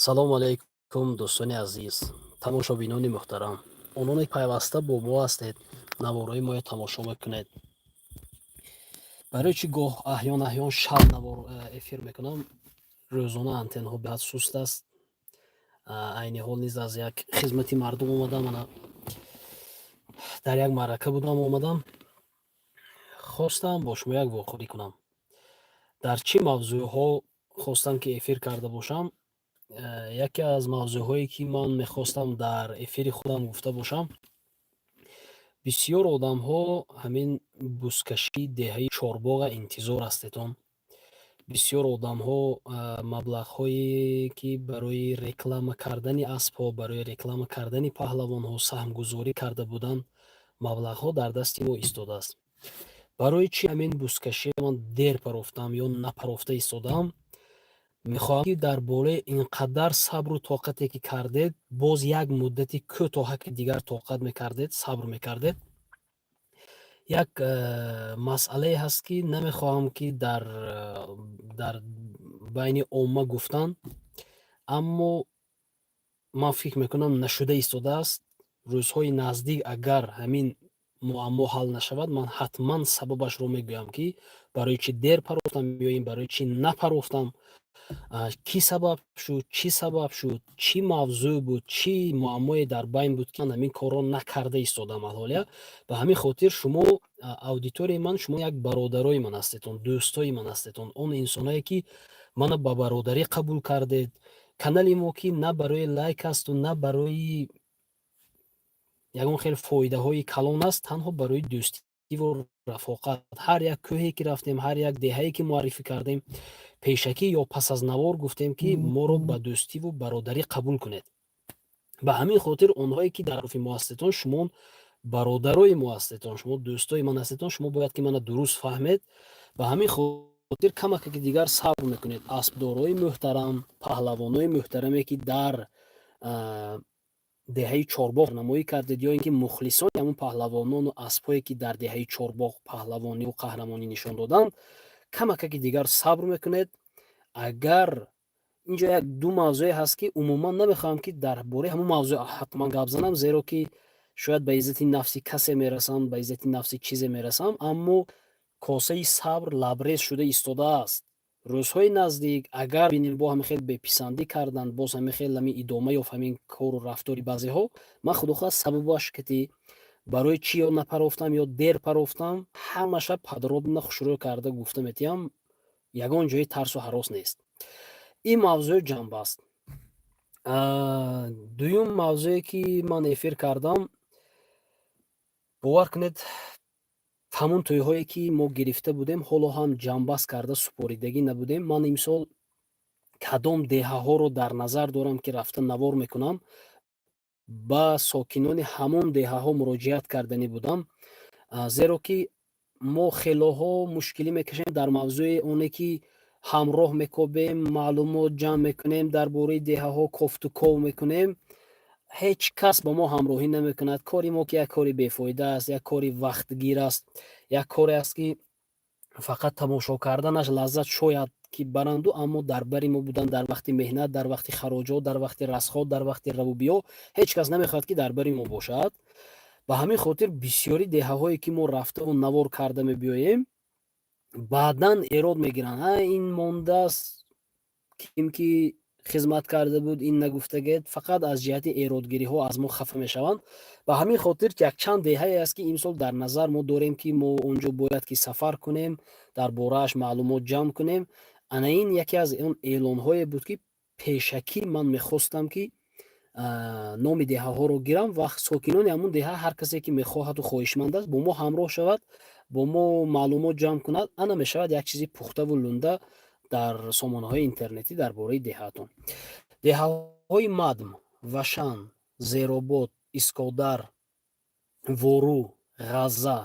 Салому алайкум, дӯстони азиз, тамошобинони муҳтарам, ононе пайваста бо мо ҳастед, наворҳои моро тамошо мекунед. Барои чӣ гоҳ аҳён аҳён шаб навор эфир мекунам? Рӯзона антенҳо беҳад суст аст. Айни ҳол низ аз як хизмати мардум омадам, ана дар як маърака будам, омадам, хостам бо шумо як вохӯрӣ кунам. Дар чӣ мавзӯъҳо хостам, ки эфир карда бошам? Яке аз мавзӯъҳое, ки ман мехостам дар эфири худам гуфта бошам: бисёр одамҳо ҳамин бузкашии деҳаи Чорбоға интизор ҳастедон. Бисёр одамҳо маблағҳое, ки барои реклама кардани аспҳо, барои реклама кардани паҳлавонҳо саҳмгузорӣ карда буданд, маблағҳо дар дасти мо истодааст. Барои чӣ ҳамин бузкаширо ман дер парофтам ё напарофта истодаам? Мехоҳам, ки дар бораи ин қадар сабру тоқате, ки кардед, боз як муддати кӯтоҳаки дигар тоқат мекардед, сабр мекардед. Як масъалае ҳаст, ки намехоҳам, ки дар байни омма гуфтан, аммо ман фикр мекунам, нашуда истодааст. Рӯзҳои наздик агар ҳамин муаммо ҳал нашавад, ман ҳатман сабабашро мегӯям, ки барои чӣ дер парофтам ё ин барои чӣ напарофтам, кӣ сабаб шуд, чӣ сабаб шуд, чӣ мавзӯъ буд, чӣ муаммое дар байн буд, ки ман ҳамин корро накарда истодам алҳолия. Ба ҳамин хотир шумо аудиторияи ман, шумо як бародарои ман ҳастедон, дӯстои ман ҳастедон, он инсоное, ки мана ба бародарӣ қабул кардед. Канали мо, ки на барои лайк асту на барои ягон хел фоидаҳои калон аст, танҳо барои дӯстиву рафоқат. Ҳар як кӯҳе ки рафтем, ҳар як деҳае ки муаррифӣ кардем, пешакӣ ё пас аз навор гуфтем, ки моро ба дӯстиву бародарӣ қабул кунед. Ба ҳамин хотир онҳое, ки дар атрофи мо ҳастедон, шумо бародарои мо ҳастедон, шумо дӯстои ман ҳастедон, шумо бояд, ки мана дуруст фаҳмед. Ба ҳамин хотир камаке дигар сабр мекунед. Аспдорои муҳтарам, паҳлавонои муҳтараме, ки дар деҳаи Чорбоғ намоӣ кардед, ё ин ки мухлисони ҳамун паҳлавонону аспҳое, ки дар деҳаи Чорбоғ паҳлавониву қаҳрамонӣ нишон доданд, камакаки дигар сабр мекунед. Агар инҷо як ду мавзӯе ҳаст, ки умуман намехоҳам, ки дар бораи ҳамун мавзӯъ ҳатман гап занам, зеро ки шояд ба иззати нафси касе мерасам, ба иззати нафси чизе мерасам, аммо косаи сабр лабрез шуда истодааст. Рӯзҳои наздик агар бинем, бо ҳамин хел беписандӣ карданд, боз ҳамин хел ҳамин идома ёфт ҳамин кору рафтори баъзеҳо, ман, худо хоҳад, сабабаш кати барои чӣ ё напарофтам, ё дер парофтам, ҳамаша подробно хушрӯ карда гуфта метиҳам. Ягон ҷои тарсу ҳарос нест. Ин мавзӯъ ҷанба аст. Дуюм мавзӯе, ки ман эфир кардам, бовар кунед, ҳамун тӯйҳое, ки мо гирифта будем, ҳоло ҳам ҷамъбаст карда супоридагӣ набудем. Ман имсол кадом деҳаҳоро дар назар дорам, ки рафта навор мекунам, ба сокинони ҳамон деҳаҳо муроҷиат карданӣ будам, зеро ки мо хелоҳо мушкилӣ мекашем дар мавзӯи оне, ки ҳамроҳ мекобем, маълумот ҷамъ мекунем, дар бораи деҳаҳо кофтуков мекунем, ҳеҷ кас ба мо ҳамроҳӣ намекунад. Кори мо, ки як кори бефоида аст, як кори вақтгир аст, як коре аст, ки фақат тамошо карданаш лаззат шояд ки баранду, аммо дар бари мо будан дар вақти меҳнат, дар вақти хароҷот, дар вақти расход, дар вақти раву биё ҳеҷ кас намехоҳад, ки дар бари мо бошад. Ба ҳамин хотир бисёри деҳаҳое, ки мо рафтаву навор карда мебиёем, баъдан эрод мегиранд: а ин мондааст, ким ки хизмат карда буд, ин нагуфтагед. Фақат аз ҷиҳати эродгириҳо аз мо хафа мешаванд. Ба ҳамин хотир якчанд деҳае аст, ки имсол дар назар мо дорем, ки мо он ҷо бояд, ки сафар кунем, дар борааш маълумот ҷамъ кунем. Ана ин яке аз он эълонҳое буд, ки пешакӣ ман мехостам, ки номи деҳаҳоро гирам ва сокинони ҳамун деҳа, ҳар касе, ки мехоҳаду хоҳишманд аст, бо мо ҳамроҳ шавад, бо мо маълумот ҷамъ кунад. Ана мешавад як чизи пухтаву лунда дар сомонаҳои интернетӣ дар бораи деҳаатон. Деҳаҳои Мадм, Вашан, Зеробод, Искодар, Вору, Ғазза,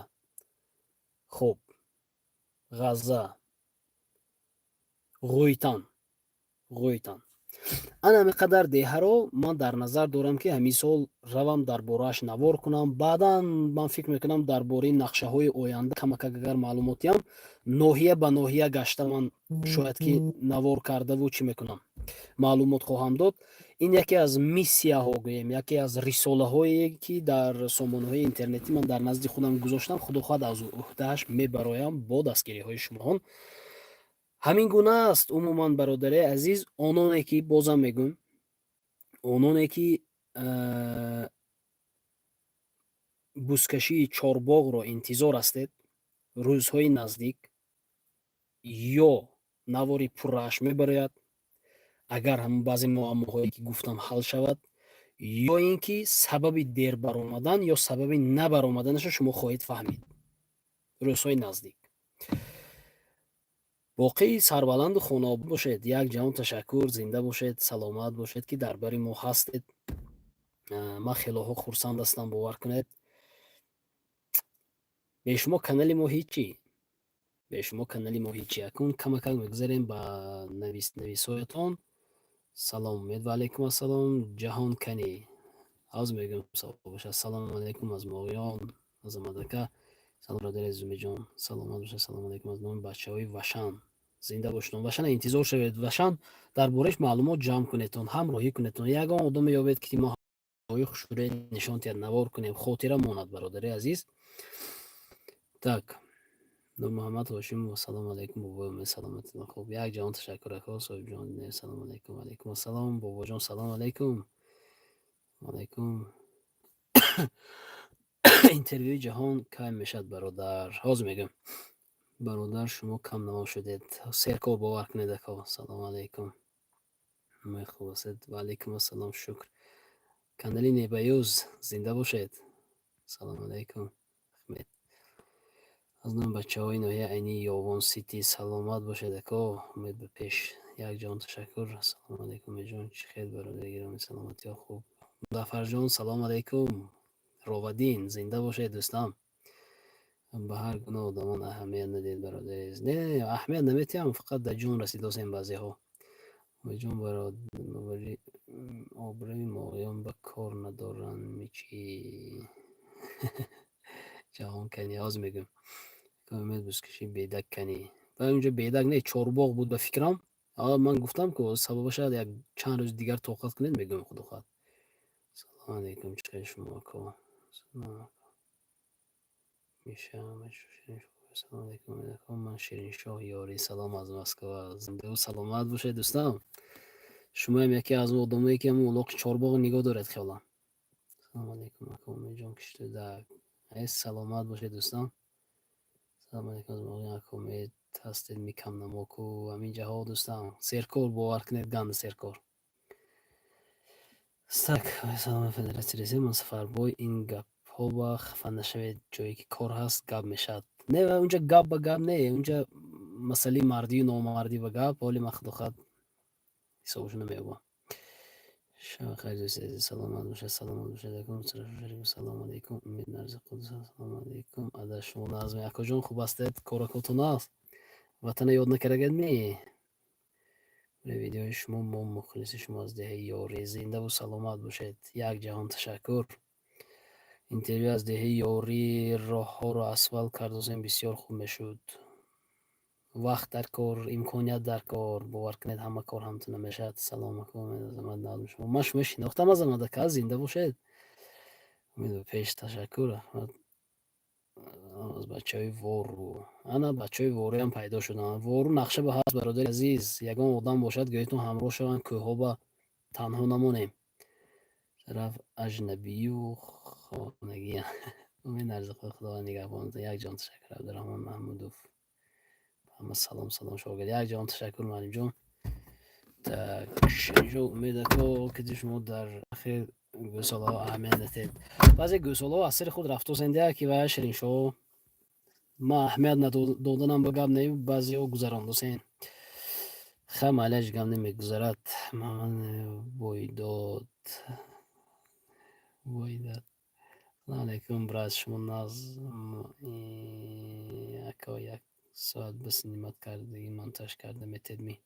хуб, Ғазза, Ғӯйтан, Ғӯйтан. Ана ҳамин қадар деҳаро ман дар назар дорам, ки ҳамин сол равам, дар борааш навор кунам. Баъдан ман фикр мекунам, дар бораи нақшаҳои оянда камакак агар маълумотиам, ноҳия ба ноҳия гашта, ман шояд, ки навор кардаву чӣ мекунам. Маълумот хоҳам дод. Ин яке аз миссияҳо гӯем, яке аз рисолаҳое, ки дар сомонаҳои интернетӣ ман дар назди худам гузоштам. Худо хоҳад, аз уҳдааш мебароям бо дастгириҳои шумоҳон. Ҳамин гуна аст. Умуман, бародари азиз, ононе ки, бозам мегӯм, ононе ки бузкашии Чорбоғро интизор ҳастед, рӯзҳои наздик ё навори пуррааш мебарояд, агар ҳамн баъзе муаммоҳое, ки гуфтам, ҳал шавад, ё ин ки сабаби дер баромадан ё сабаби набаромаданашро шумо хоҳед фаҳмид рӯзҳои наздик. Боқӣ сарбаланду хонаобод бошед. Як ҷаҳон ташаккур, зинда бошед, саломат бошед, ки дар бари мо ҳастед. Ман хелоҳо хурсанд ҳастам, бовар кунед. Бе шумо канали мо ҳичӣ, бе шумо канали мо ҳичӣ. Акнун камакак мегузарем ба нависнависҳоятон. Салом, Умед. Ва алайкум ассалом, Ҷаҳон Канӣ. Ҳоз мегӯям, бошад. Салому алайкум аз Моғиён, Азамат ака. Салом, бародари азиз Умедҷон, саломат бошад. Салому алайкум аз номи бачаҳои Вашан, зинда бошедон. Вашана интизор шавед, Вашан дар бораиш маълумот ҷамъ кунедтон, ҳамроҳӣ кунедтон. Ягон одаме ёбед, ки мо хушрӯе нишон диҳад, навор кунем, хотира монад, бародари азиз. Так, Нурмуҳаммад Ҳошимов: ассалому алайкум, бобои Умед, саломатитон хуб? Як ҷаҳон ташаккур, ако. Соҳибҷон, салому алайкум. Алайкум ассалом, бобоҷон, салому алайкум. Алайкум. Интервюи Ҷаҳон кай мешавад, бародар? Ҳозир мегӯям. Бародар, шумо кам намо шудед, серкор, бовар кунед, ако. Салому алайкум, хуб ҳастед? Ва алайкум ассалом, шукр. Канали Небаюз, зинда бошед. Салому алайкум, Ахмед, аз номи бачаҳои ноҳияи Айнии Ёвон Сити. Саломат бошед, ако. Умед ба пеш. Якҷон ташаккур. Ассалому алайкум, Умедҷон, чӣ хел, бародари гиромӣ, саломатиҳо хуб? Музаффарҷон, салому алайкум. Ровадин, зинда бошед, дӯстам. Ба ҳар гуна одамон аҳамият надиҳед, бародари азиз. Не, аҳамият наметиҳам, фақат дар ҷон расидосем баъзеҳо. Умедҷон, обрӯи моғиён ба кор надоранд мичи? Ҷаҳон Канӣ, ҳозир мегӯям. Умед, бузкашӣ Бедак канӣ? Ва унҷо Бедак не, Чорбоғ буд, ба фикрам. Ман гуфтам, ку сабабаша як чанд рӯзи дигар тоқат кунед, мегӯям, худо хоҳад. Салому алайкум, чӣ хел шумо, ако? Салому алайкум, ако, ман Шириншоҳ Ёрӣ, салом аз Москва. Зиндаву саломат бошед, дӯстам. Шумоям яке аз одамое, ки ҳамун улоқи Чорбоғ нигоҳ доред, хиёлам. Салому алайкум, ако Умедҷон, киштудак. Саломат бошед, дӯстам. Салому алайкум аз Моғиён, ако Умед, ҳастед микамнамоку? Ҳамин ҷаҳо, дӯстам, серкор, бовар кунед, ганда серкор. Так, салом, Федератсияи Русия, ман Сафарбой. Ин гапҳо ба хафа нашавед, ҷое ки кор ҳаст, гап мешавад. Не, унҷа гап ба гап не, унҷа масъалаи мардию номардӣ ба гап. Ҳоли ман, худо хоҳад, ҳисобашо намеёбам. Шаби хайр, дӯсти азиз, саломат бошед, саломат бошед. Салому алайкум, Умед Нарзиқудс, ассалому алайкум. Ада шумо назме, акоҷон, хуб ҳастед? Коракотон аст? Ватана ёд накардагед ми? Видеои шумо, мо мухлиси шумо аз деҳаи Ёрӣ. Зиндаву саломат бошед. Як ҷаҳон ташаккур. Интервю аз деҳаи Ёрӣ, роҳҳоро асфалт кардозем, бисёр хуб мешуд. Вақт дар кор, имконият дар кор, бовар кунед, ҳама кор ҳамту намешавад. Салом, ако Умед, Азамат, шумо. Ман шумо шинохтам, Азамат ака, зинда бошед. Умед ба пеш, ташаккур, раҳмат. Аз бачаҳои Вору. Ана бачаҳои Воруям пайдо шуданд. Вору нақша ба ҳаст, бародари азиз. Ягон одам бошад, гӯетон ҳамроҳ шаванд, кӯҳҳо ба танҳо намонем. Тараф аҷнабию хонагия. Умед Нарзиқои, Худованд нигаҳбонатон. Як ҷон ташаккур, Абдураҳмон Маҳмудов. Ҳама салом, салом, шогирд. Як ҷон ташаккур, муаллимҷон. Так, инҷо Умед ако, ки шумо дар ахир гӯсолаҳо аҳамият надиҳед. Баъзе гӯсолаҳо аз сари худ рафтосенда, ки вая Шириншоҳ ман аҳамият надоданам ба гап не, баъзеҳо гузарондосен. Ха, майлаш, гап намегузарад. Бойдод. Бойдод. Салому алайкум, брат, шумо нағз, ако, як соат ба снимать кардагӣ монтаж карда метед ми?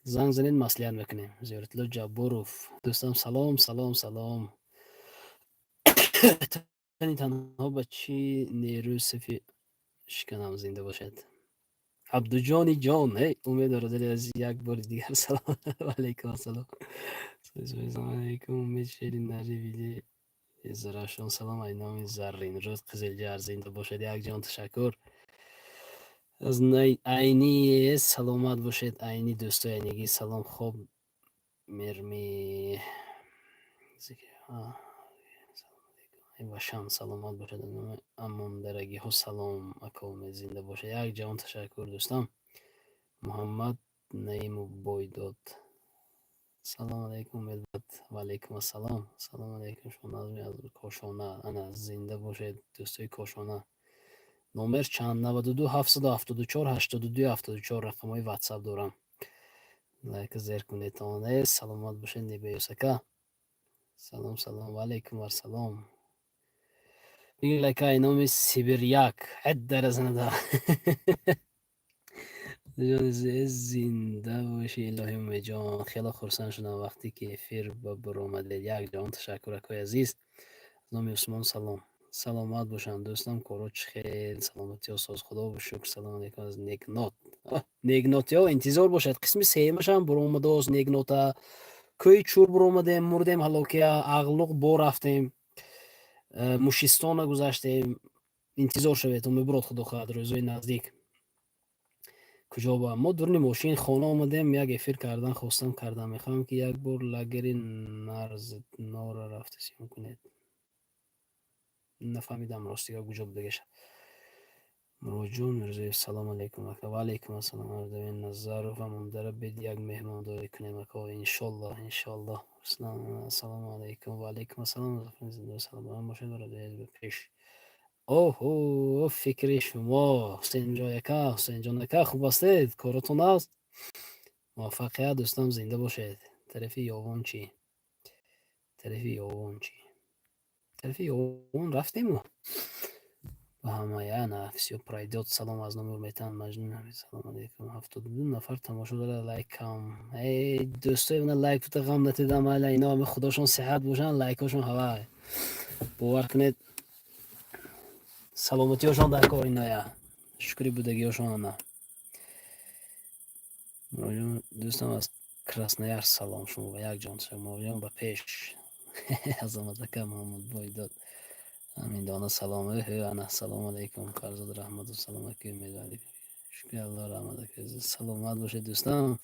Занг занед, маслиҳат мекунем. Зиёратулло Ҷабборов, дӯстам, салом, салом, салом. Тани танҳо ба чӣ нерӯ сафи шиканам, зинда бошед. Абдуҷони ҷон, эй Умед, бародари азиз, як бори дигар салом. Ваалайкум ассалом. Салому алайкум, Умед, шери нари видео Зарафшон. Салом ай номи Зарринруд Қизилҷар, зинда бошед, якҷон ташаккур. Аз Айни саломат бошед, Айни, дӯстои айнигӣ салом. Хоб мерми вашам саломат бошад. Амондарагиҳо салом, ака Умед, зинда бошед, як ҷаҳон ташаккур, дӯстам. Муҳаммад Наимов Бойдод, салому алайкум, Умед. Ваалайкум ассалом. Салому алайкум, шумо аз Кошона. Ана, зинда бошед, дӯстои Кошона. Номер чанд? 92 774 82 74 рақамҳои Ватсап дорам, лайка зер кунедтон. Э, саломат бошед, Небеюс ака. Салом, салом, ваалайкум ассалом. Лайка номи Сибиряк ҳаддаразанада. Зинда бошӣ, илоҳи Умедҷон. Хело хурсанд шудам, вақте ки эфир ба баромадед. Як ҷаҳон ташаккур, акои азиз. Аз номи Усмон салом. Саломат бошанд, дӯстам. Коро чӣ хел? Саломатиҳо соз, худо шукр. Салому алайкум аз Некнот. Некнотиҳо, интизор бошед, қисми сеюмашам буромадааст. Некнота кӯи Чур буромадем, мурдем, ҳалокия, Ағлуқ бо рафтем, Мушистона гузаштем. Интизор шавед, мебурод, худо хоҳад, рӯзои наздик. Куҷо ба мо дуруни мошин хона омадем, як эфир кардан хостам, кардам. Мехоҳам, ки як бор лагери Нарзнора рафта съём кунед. Нафаҳмидам, ростига, куҷо будагеша. Муроҷон Мирзоев, салому алайкум, ака. Ваалайкум ассалом. Ардавин Назаров, амондара бед, як меҳмондорӣ кунем, ака. Иншоллоҳ, иншоллоҳ. Ассалому алайкум. Ваалайкум ассалом. Саломат бошед, бародари, ба пеш. Оҳо, фикри шумо, Ҳусейнҷон ака, Ҳусейнҷон ака, хуб ҳастед? Коротон аст? Муваффақият, дӯстам, зинда бошед. Тарафи Ёвон чӣ? Тарафи Ёвон чӣ? Тарафи Ёвон рафтему ба ҳамая на, всё пройдёт. Салом аз номи Урметан Маҷнун. Салому алайкум. 72 нафар тамошо дорад, лайк кам. Эй дӯстои мана, лайк бута ғам натидам, айла ино ҳама худошон сиҳат бошанд, лайкҳошон ҳавай. Бовар кунед, саломатиҳошон дар кор иноя. Шукри будагиҳошон ана. Дӯстам, аз Красноярск салом шумо ба як ҷон шумоён, ба пеш. Азамат ака, Муҳаммад Бойдод. Амин дона салом. Эҳ, ана, салому алайкум, Фарзод Раҳматов. Салом, ака Умед. Шукри Аллоҳ, раҳмат, ака. Саломат бошед, дӯстам.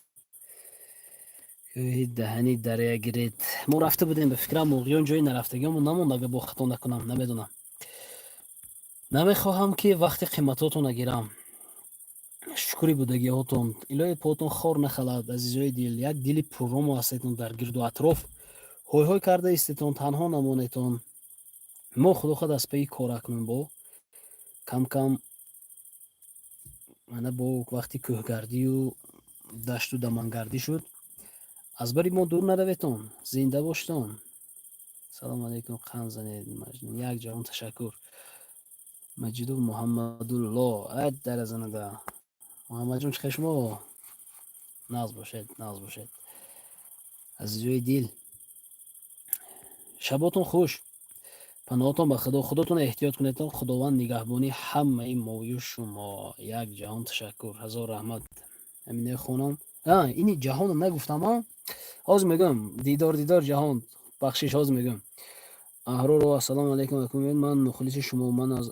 Кӯҳи Даҳани даря гиред. Мо рафта будем, ба фикрам, Муғиён ҷои нарафтагиёмон намонд, агар бо хато накунам, намедонам. Намехоҳам, ки вақти қиматотонро гирам. Шукри будагиҳотон. Илоҳи поотон хор нахалад, азизои дил. Як дили пуррому ҳастетон дар гирду атроф. Ҳой-ҳой карда истетон, танҳо намонетон. Мо, худо хоҳад, аз пайи кор акнун бо кам-кам мана бо вақти кӯҳгардию дашту дамангардӣ шуд. Аз бари мо дур нараветон, зинда боштон. Салому алайкум, қанд занед, Маҷнун. Як ҷаҳон ташаккур. Маҷидов Муҳаммадулло, ай даразанада. Муҳаммадҷон, чӣ хел шумо? Нағз бошед, нағз бошед. Азизои дил, шаботон хуш. Паноҳатон ба Худо, худотон эҳтиёт кунедтон, Худованд нигаҳбони ҳамаи мою шумо. Як ҷаҳон ташаккур, ҳазор раҳмат. Аминаи хонам. Ини ҷаҳонро нагуфтам, а? Ҳозир мегӯям, дидор, дидор, ҷаҳон, бахшиш, ҳозир мегӯям. Аҳроро, ассалому алайкум, акумед, ман мухлиси шумо, ман аз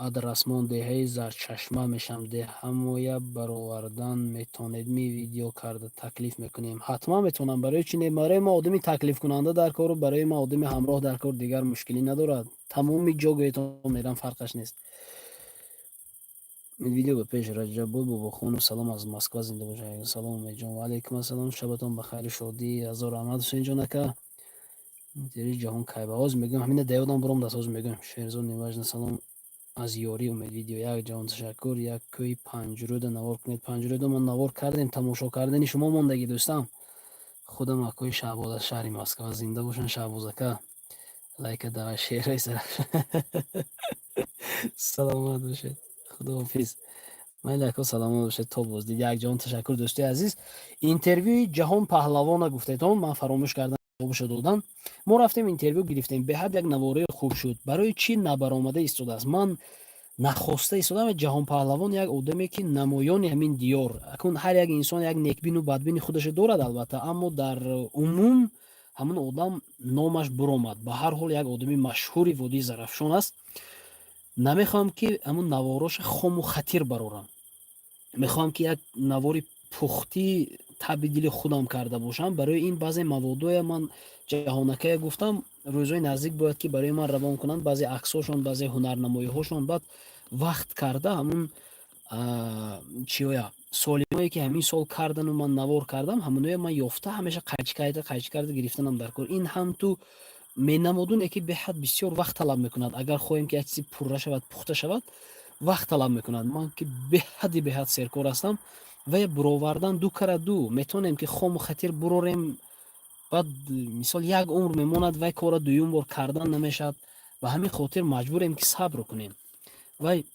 Адрасмон, деҳаи Зарчашма мешавам. Деҳамоя баровардан метонед ми видео карда таклиф мекунем? Ҳатман метавонам, барои чӣ не? Барои ма одами таклифкунанда дар кору барои ма одами ҳамроҳ дар кор, дигар мушкилӣ надорад. Тамоми ҷо гӯетон мерам, фарқаш нест. Видео ба пеш. Раҷаббой Бобохонов, салом аз Москва, зинда бошед. Салом, Умедҷон. Ва алайкум ассалом, шабатон ба хайру шодӣ. Ҳазор раҳмат, Ҳусейнҷон ака. Тери ҷаҳон кайба? Ҳозир мегӯям, ҳамина да ёдам баромадааст, ҳозир мегӯям. Шерзод Неважно, салом аз ёрӣ, Умед видео. Як ҷаҳон ташаккур. Як кӯҳи Панҷрӯда навор кунед. Панҷрӯда мо навор кардем, тамошо кардани шумо мондагӣ, дӯстам. Худам акои Шаҳбоз аз шаҳри Москва, зинда бошанд, Шаҳбоз ака. Лайка давай, шераи саломат бошед. Худоҳофиз. Майли, ако, саломат бошед, то боздид. Як ҷаҳон ташаккур, дӯстои азиз. Интервюи Ҷаҳон Паҳлавона гуфтетон, ман фаромӯш кардам ҷавобашо додан. Мо рафтем, интервю гирифтем, беҳад як навораи хуб шуд. Барои чӣ набаромада истодааст? Ман Нахоста истодам. Ҷаҳонпаҳлавон як одаме, ки намоёни ҳамин диёр. Акун ҳар як инсон як некбину бадбини худашо дорад, албатта, аммо дар умум ҳамун одам номаш буромад. Ба ҳар ҳол, як одами машҳури водии Зарафшон аст. Намехоҳам, ки ҳамун навороша хому хатир барорам. Мехоҳам, ки як навори пухтӣ, таби дили худам карда бошам. Барои ин баъзе маводоя ман ҷаҳонакая гуфтам, рӯзҳои наздик бояд, ки барои ман равон кунанд, баъзе аксҳошон, баъзе ҳунарнамоиҳошон. Баъд вақт карда, ҳамун чиёя, солимое, ки ҳамин сол кардану ман навор кардам, ҳамоное ман ёфта, ҳамеша қайчи карда, қайчи карда гирифтанам дар кор. Ин ҳам ту менамодуне, ки беҳад бисёр вақт талаб мекунад. Агар хоҳем, ки як чизи пурра шавад, пухта шавад, вақт талаб мекунад. Ман ки беҳади беҳад серкор ҳастам, вая буровардан ду кара ду метавонем, ки хому хатир бурорем, баъд мисол як умр мемонад, вай кора дуюм бор кардан намешавад. Ба ҳамин хотир маҷбурем, ки сабр кунем. Вай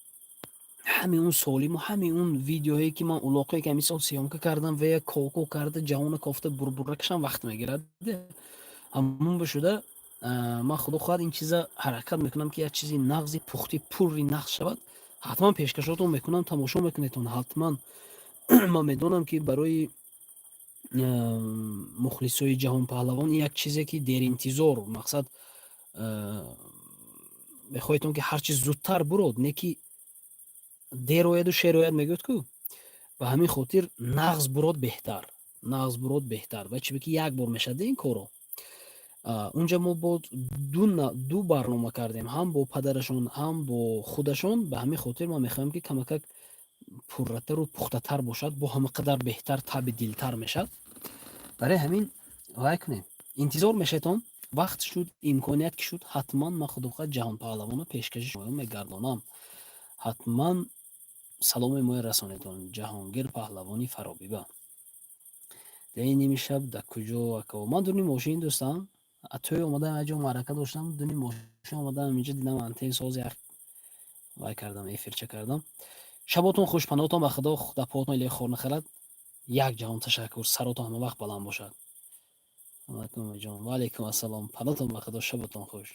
ҳами он солиму ҳами он видеоҳое, ки ман улоқое, ки ҳамин сол съёмка кардам, вая коко карда, ҷаҳона кофта, бурбура кашам, вақт мегирад. Ҳамун бошуда, ман, худо хоҳад, ин чиза ҳаракат мекунам, ки як чизи нағзи пухти пурри нағз шавад. Ҳатман пешкашотон мекунам, тамошо мекунедон ҳатман. Ман медонам, ки барои мухлисои ҷаҳонпаҳлавон ин як чизе, ки деринтизор, мақсад, мехоҳедон, ки ҳарчи зудтар бурод, не ки дер ояду шер ояд, мегӯяд ку. Ба ҳамин хотир нағз бурод беҳтар, нағз бурод беҳтар. Ва чиbe ки як бор мешавад ин корро. Унҷа мо бо ду барнома кардем, ҳам бо падарашон, ҳам бо худашон. Ба ҳамин хотир ман мехоҳам, ки камакак пурратару пухтатар бошад, бо ҳама қадар беҳтар, таби дилтар мешавад. Барои ҳамин вай кунем, интизор мешаведон. Вақт шуд, имконият ки шуд, ҳатман ман, худо хоҳад, ҷаҳонпаҳлавонро пешкаши шумо мегардонам. Ҳатман саломи моя расонедон Ҷаҳонгир Паҳлавони Фаробиба. Дар ин ними шаб дар куҷо, ако? Ман дуни мошин, дӯстам, тӯй омадам, як ҷо маърака доштам, дуни мошин омадам инҷа, дидам антен соз, як вай кардам, эфирча кардам. Шаботон хуш, паноҳтон ба Худо, дар поотон илоҳи хор нахарад. Як ҷаҳон ташаккур, саротон ҳама вақт баланд бошад. Ҷон, ва алайкум ассалом, паноҳтон ба Худо, шаботон хуш.